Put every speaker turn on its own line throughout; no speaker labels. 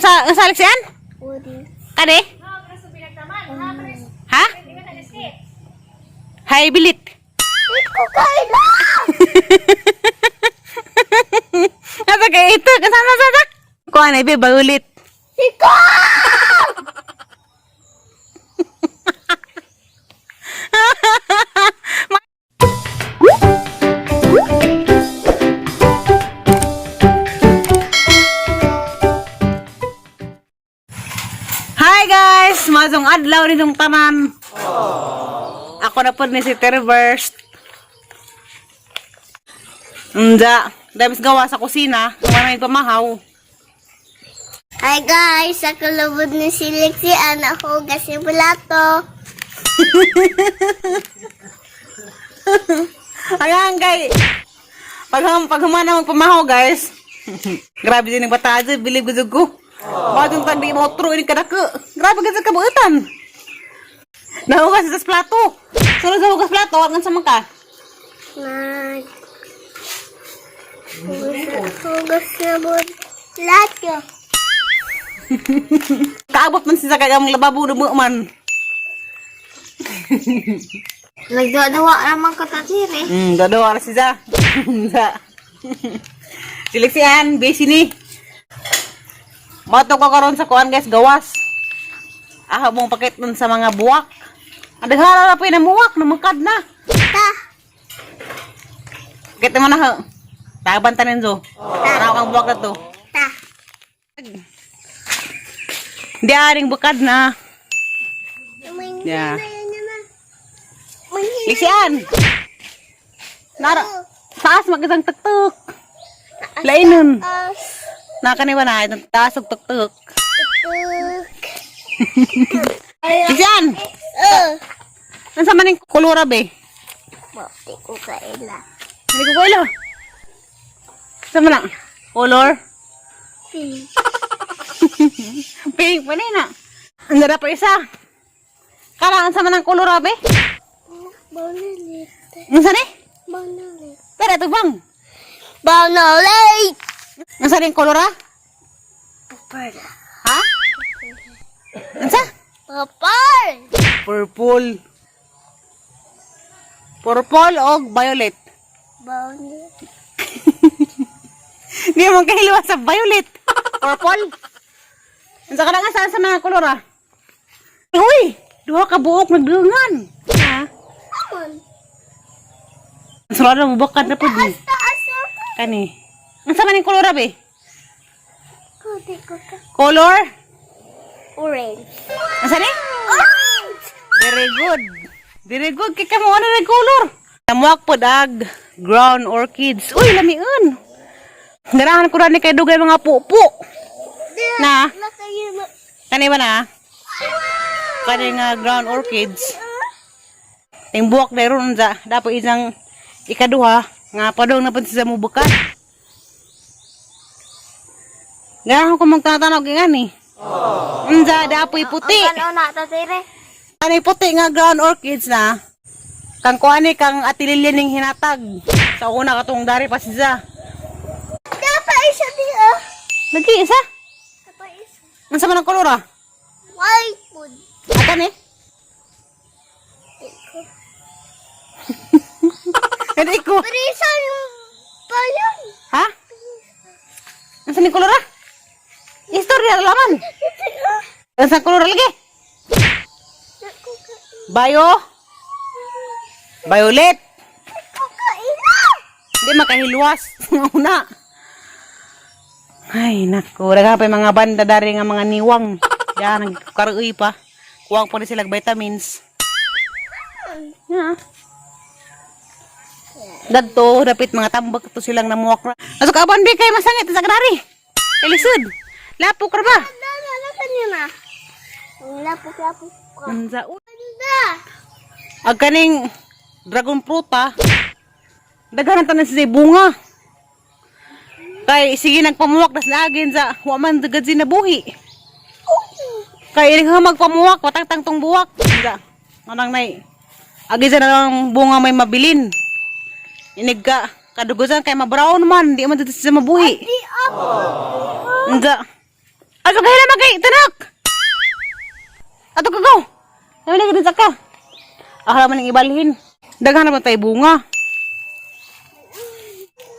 Sa Alexian?
Uri.
Kani? Ha? Hay bilit.
Iko kaila!
Nasa kay ito, kasama sa sa. Kuha na ibe ulit.
Iko!
Hi guys, mazong adlaw nitong tanan. Ako na po ni si Terverst. Unja, damis gawa sa kusina, kung may pamahaw.
Hi guys! Ako lubod ni si Lexi. Anak ko kasi bulato.
Ayan, guys. Pag paghumana magpamahaw, guys. Grabe din ang bata dyan, bilib gud ko. Bagong tandi mo otro ini kadako. Grabe gud sa kabuutan. Nahugas sa plato. Sunod sa hugas plato, ang sa man ka.
Mag... Hugas na bulato.
Kaabot man siya kay among lababo dumo man.
Nagdadawa naman ko tatiri.
Dadawa ra siya. Sa. Sileksian, busy ni. Mato ko karon sa kuan guys, gawas. Ah, mong pakit nun sa mga buwak. Ang daghara ra po yung namuwak, namangkad na.
Ta!
Kita mo na ho. Taban tanin zo. Tanaw kang buwak na to.
Ta!
Di aring bukad na. Yeah. Liksian. Nara. Taas mag-isang tuktok. Lainon. Nakaniwa na itong taas og tuktok. Liksian. Nasa man yung kulura be?
Mati ko kaila.
Hindi ko kaila. Sa man na? Color?
Pink.
Pink pa na. Ang dara pa isa. Karaan sa man ang kulura be?
Bonalit.
Ang sani?
Bonalit.
Pero ito bang?
Bonalit!
Ang sani yung kulura?
Purple.
Ha? Ang sa?
Purple!
Purple. Purple o violet.
Bonalit.
Hindi mo kahilwa sa violet. Purple. Ang saka nga saan sa mga kulor ah? Uy! Duha ka buok nagdungan. Ha?
Amon.
Ang sarado mo bakad na pud ni.
Taas ako.
Kani. Ang sama ning kulor be?
Kuti ko ka.
Color?
Orange.
Ang sani?
Orange!
Very good. Very good. Kay kamo ano rin color? Namuak pod ag ground orchids. Uy, lamiun. Ganahan ko ni kay dugay mga pupo. Na. Kani ba na? Kani nga ground orchids. Ting buwak na ron sa dapat isang ikaduha nga padong na pud siya mubukan. Ganahan ko magtatanaw kay ngani. Unsa dapoy puti.
Ano na tatire?
Ani puti nga ground orchids na. Kang kuani kang atililya ning hinatag. Sa una katong dari pa siya.
Dapat isa di ah.
Lagi isa.
Dapat isa.
Unsa man ang kolor ah?
White food.
Akan eh. Hindi ko.
Prisa yung pa yun.
Ha? Unsa ni kolor ah? Istorya laman. Unsa kolor lagi? Bio. Violet. Hindi makahiluwas. Una. Ay, naku. Daghan pa yung mga banda dari nga mga niwang. Yan, nagkaroy pa. Kuwang po ni sila vitamins. Yeah. Dadto, dapit mga tambak to silang namuwak na. Aso kaban bi kay masangit sa grari. Elisud. Lapok ra ba?
Ano kanya na? Lapok-lapok ko.
Unsa?
Ganda!
Ag kaning dragon fruit ah. Daghan tanan sila bunga. Kay sige nagpamuwak das naagin sa wa man dagad sinabuhi. Kay ining nga magpamuwak watang tong buwak. Sa anang nay. Agi sa lang bunga may mabilin. Inig ka kadugusan kay ma-brown man, di man dito siya mabuhi.
Di ako!
Unsa? Ato ka hila magay tanak. Ato ka go. Dami na ganun ka. Akala man ang ibalhin. Daghan naman tayo bunga.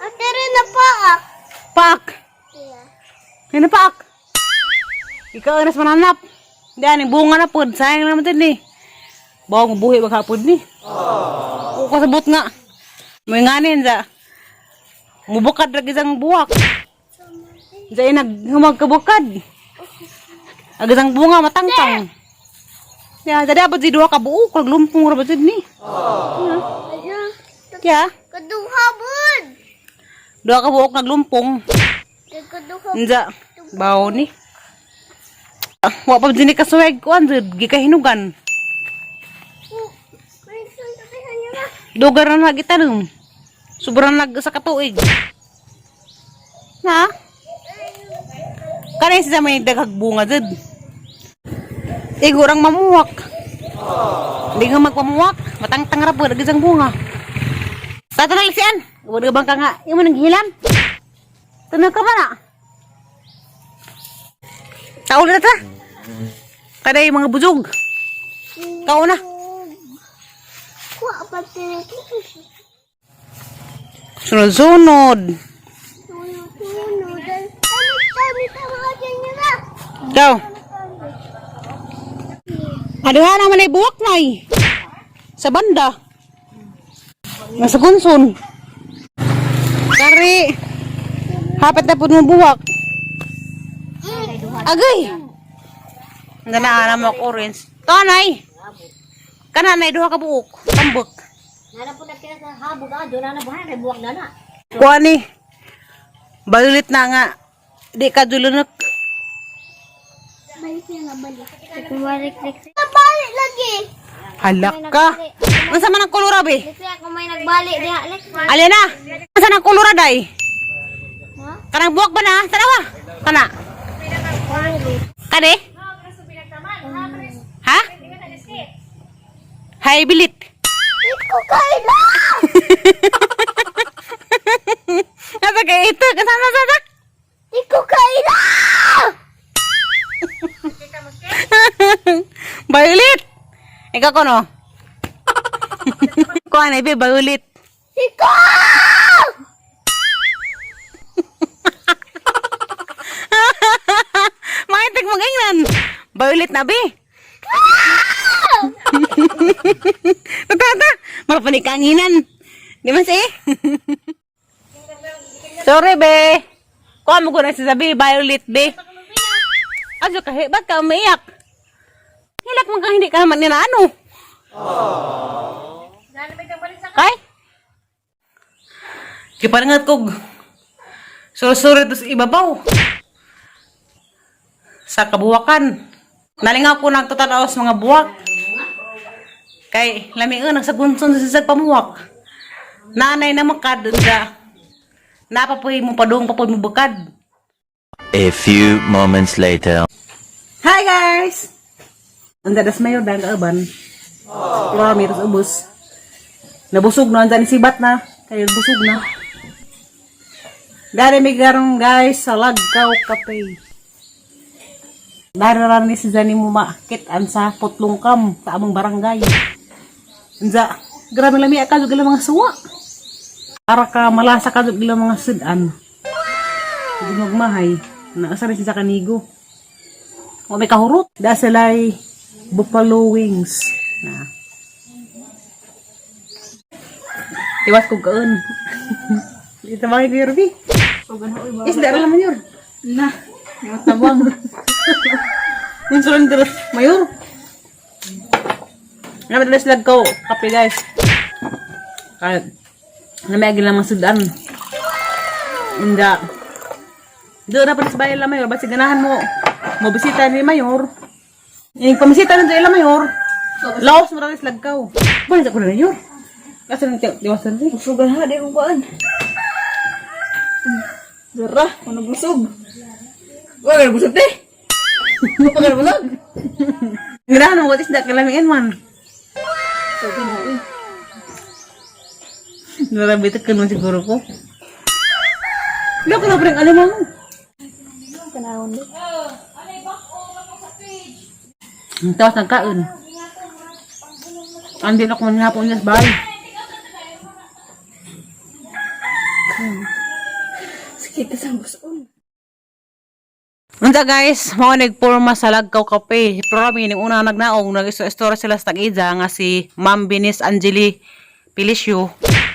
Ate rin na paak.
Pak.
Yeah.
Yan na pak. Ikaw ang nas mananap. Diyan, yung bunga na po. Sayang naman din eh. Bawang buhi maghapon ni. O kasabot nga. May nganin sa. Mubukad lagi isang buwak. Diyan naghumag kabukad. Agasang bunga matangtang. Ya, dada ba di duha ka buok, kag lumpong ra ba jud ni?
Ano?
Ya,
Kaduha bud.
duha ka buok naglumpong.
Kaduha.
Nja, bawo ni. Ah, wa pa jud ni kasuweg kuan jud gikahinugan.
May suntukan niya na.
Dugar na nagitanom. Sobrang nag sa katuig. Na? Kanay sa may daghag bunga jud. Igurang mamuwak. Hindi nga magpamuwak. Matangtang ra po, isang bunga. Tatanay siyan. Wala bang ka nga? Imo nang gihilam. Tunog ka ba na? Tao na ta. Kanay mga bujog. Kao na.
Kuha pa tinito.
Sunod-sunod.
Sunod-sunod. Tami, tami, tami, niya na.
Go. Aduha naman ay buwak na eh. Sa banda. Nasa kunson. Kari. Hapit na po mo buwak. Agay. Ang na mo orange. Tanay. Kananay duha ka buok. Tambok.
Nana po na kaya sa habog ah, doon na buhay, may buwak na na.
Kuha ni. Balulit na nga. Di ka dulunok.
Balik na nga, balik. Balik, balik. Balik lagi.
Halak ka. Unsa man ang kolora be?
Kasi ako may nagbalik diha. Lek.
Alena, unsa nang kolora day?
Ha?
Kanang buwak ba na? Tanawa. Kana. Kani? Ha? Hay bilit.
Iko kaila.
Nasa kay ito kasama sa sa.
Iko kaila.
Violet. Ikaw ko no. Kuha na ibe violet.
Iko!
Mahitig mag-ingnan. Violet na be. Tata, tata. Marapanik kanginan. Di man si? Sorry, be. Kuha mo ko na sasabi, violet, be. Aso kahi, ba't ka umiyak? Hilak mo ka, hindi ka naman nila ano. Kay? Kiparangat kog. Surusuri to sa ibabaw. Sa kabuwakan. Nalingaw ko nagtatanaw sa mga buwak. Kay lamiun ang sagunson sa sisag pamuwak. Nanay na makad da. Napapuhi mo padung papuhi mo bukad.
A few moments later.
Hi guys! Ang dadas mayor dahil kaaban. Pura kami tas ubos. Nabusog na, andyan sibat na. Kaya busog na. Dari may garong guys sa Lagkaw Cafe. Dararan ni si Zani mo maakit-an sa Putlongkam sa among barangay. Anza, grabe lami ka jud mga suwa. Ara ka malasa ka jud mga sudan. Hindi magmahay. Naasa rin siya sa kanigo. O may kahurot. Da sila'y buffalo wings. Na. Tiwas kong kaon. Ito ba kayo, Ruby? Isda ra naman yun.
Na, matabang.
Yung sulong dito, mayor. Naman dito sila ko. Kape guys. Kahit namay lang mga sudan. Hindi. Doon na pala sa bayan la mayor. Basta ganahan mo. Mo bisita ni mayor. Yung pamisita nito ila mayor. Laos mo rin sila ko. Balik ako na mayor. Kasi nang tiwasan rin.
Busugan ha, di kong kuan. Dara, ano busog? Wag ka busog te. Wag ka busog.
Ganahan mo ko isda kalamiin man.
Sugan ha, uy.
Narabi ito kanun siguro ko. Loko na parang alam mo.
Tanawon di.
Tapos nagkaon. Andi na ko manghapon niya sa bahay.
Sakit sa buson.
Unta guys, mao nagporma sa Lagkaw Cafe. Pero kami ning una nagnaong nag-istorya sila sa tag-ida nga si Ma'am Binis Angeli Pilicio.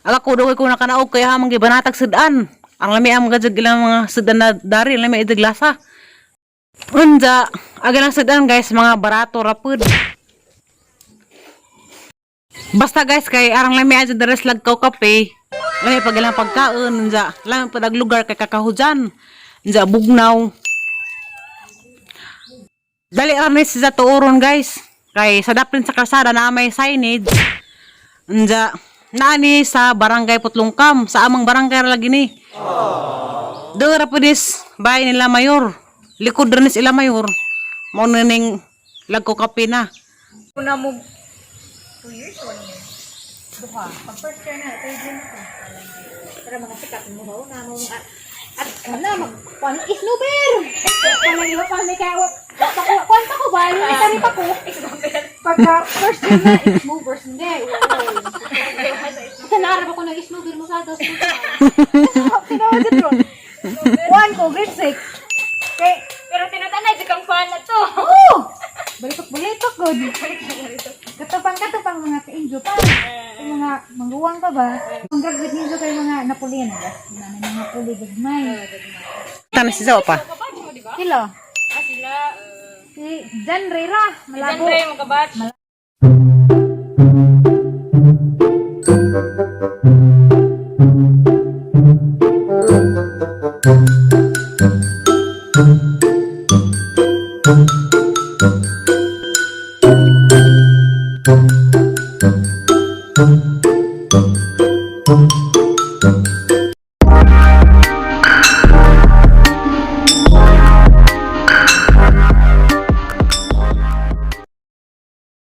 Aga ko dugay ko nakanaog kaya hamang gibanatag sudan. Ang lami ang mga jud ilang mga sudan na dari, ang lami idag lasa. Unja, aga lang sudan guys, mga barato ra pud. Basta guys, kay arang lami adyo dere sa Lagkaw Cafe. Lami pag ilang pagkaon, unja, lami pag lugar kay kakahujan. Unja bugnaw. Dali ra ni siya tuoron guys. Kay sa daplin sa kalsada na may signage. Unja, naani sa Barangay Putlongkam, sa amang barangay ra lagi ni. Doon ra pud is bahay nila mayor. Likod ra ni sila mayor. Mao na ning Lagko Kape na.
Una mo 2 years, 1 year. Duha. Pag first year na, third year na ko. Pero mga sikat mo ba una mo at kana mag kuan isnuber. Wala nila pa may kaya kuan pa ko ba yung isa ni pa ko. Pagka first year na is-movers hindi. Sa naarap ako nag isnuber mo sa dos. Tinawag dito. Kuan ko grade 6. Kay
Pero tinutanay, di kang fan na to.
Oo! Balitok-balitok, good. Katupang-katupang mga ka-injo pa. Yung mga mangguwang pa ba? Ang graduate ninyo kayo mga Napoleon. Ba? Mga mga puli, gagmay.
Tana si Zaw pa.
Sila?
Ah, sila.
Si Jan Rera. Malabo.
Andre, mga kabatch.